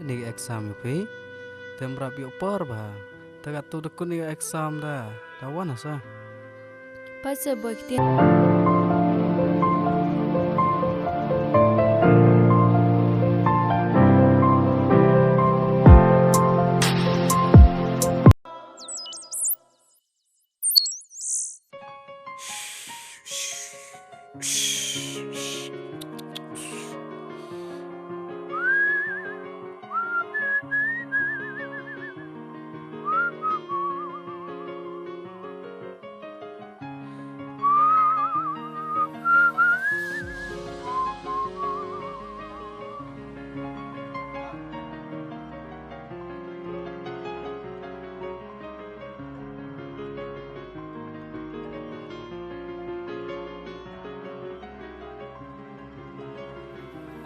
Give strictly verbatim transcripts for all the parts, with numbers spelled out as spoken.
Ni exam ïa phi. Te mrap ïoh por ba. Te katto da kut ni exam da. Da wan sa. Pasa boy kti.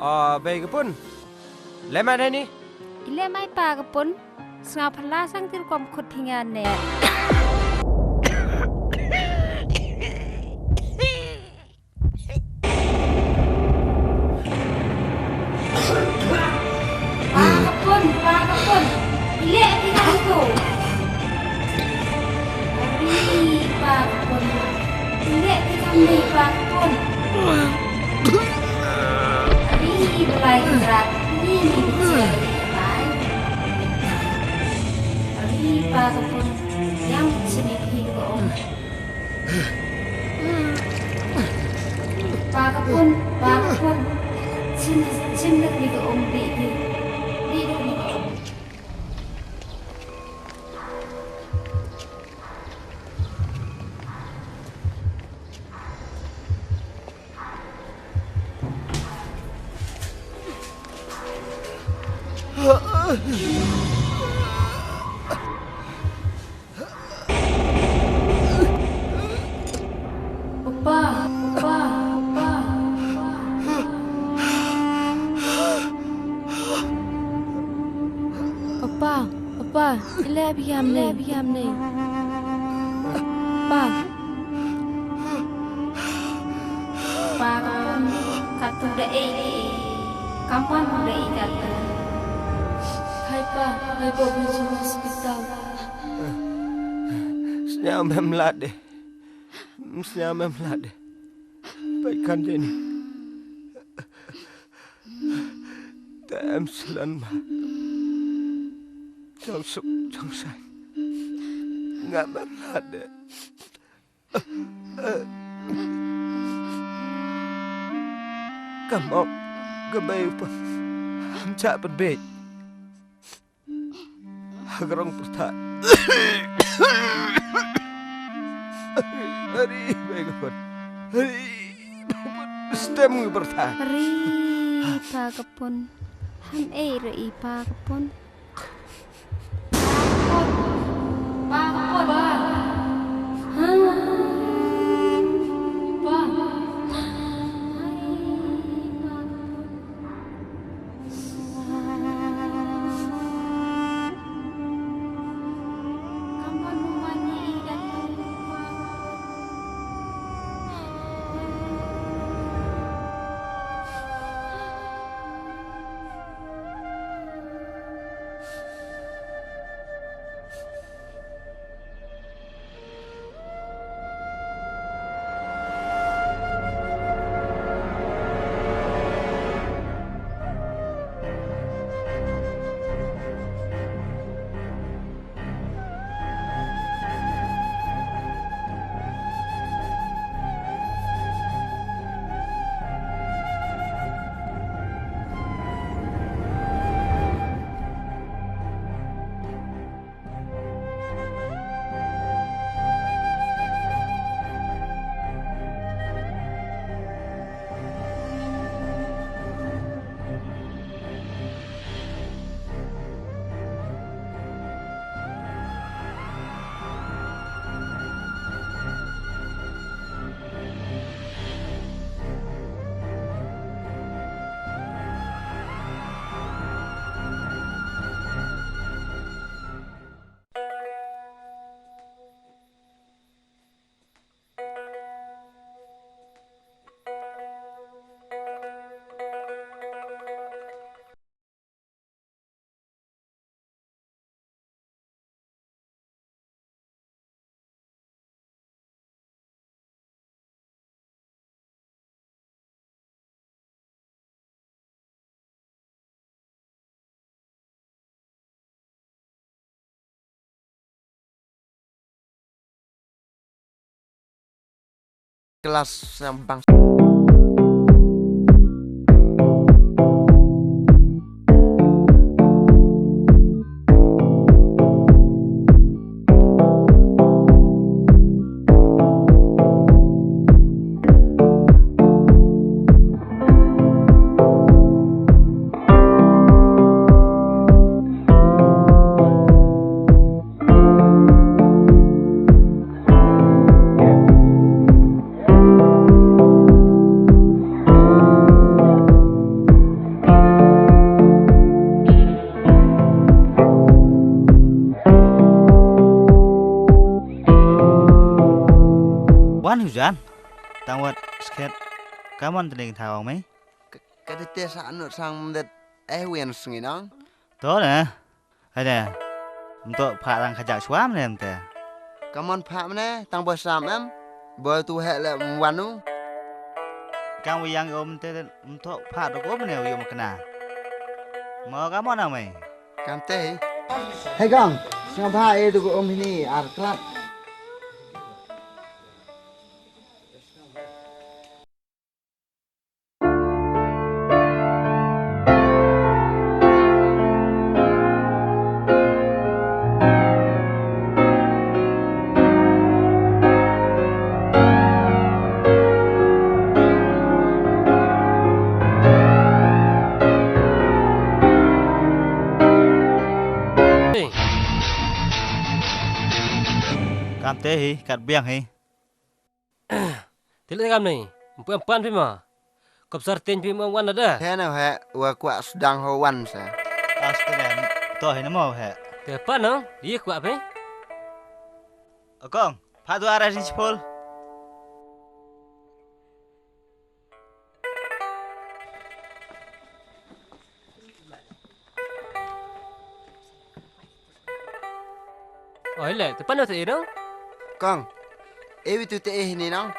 Ah, bei ka pun. Leh ma dei ni. Ile mai pa ka pun. Snga phala sang tir kom khut thinga ne. Pa ka pun, pa ka pun. Ile ati ka itu. Ari pa ka pun. Ile ati ka ni pa ka pun. Ari belai kerat. Ni ni kecil. Ari pa ka pun. Yang sini pi ko. Pa ka pun, pa ka pun. Chin, chin dak ni ka um di di. Di dak ni ka um. Papa, papa, papa. Papa, papa, ile biam ne, biam ne. Papa. Pa, katu da ei ei. Kampan da ei katu. Hai pa, hai pa, hospital. Sñiaw mem lade. Sñiaw mem lade. Peit kan jeni. Te em slan ma. Jong suk, jong sai. Nga mem lade. Ka mok, ka bei u pa. Ham cha pat bej. Ha ka rong pyrthai. Hari, bai ka pun. Hari, stem ka pyrthai. Hari, pa ka pun. Ham ei re i pa ka pun. Pa ka pun. Pa ka pun. Ha? Pa. kelas yang bang. Wan hujan. Tang wat sket. Kamon tning thawang mai. Ka dei te sa anut sang mdet eh wien sngi nang. To ne. Hai ne. Mtok phak rang kajak shwa mne mte. Kamon phak mne tang boy sam em. Boy tu hek le mwan u. Kang wi yang om te mtok phak dok om ne u yom kena. Mo kamon nang mai. Kam te. Hei kong. Sngap ha e tu ko om hini ar klap. Kam te hi, kat biang hi. Te leh kam ni, mpu em pan phi ma. Kop sar ten phi ma wan da. He na he, wa kwah sdang ho wan sa. As te ne, to hi na mo he. Te pan no, di kwah phi. Akong, pha tu ara ni chpol. Oi le, te pan no te no? Kong, e wi tu te e hini nang.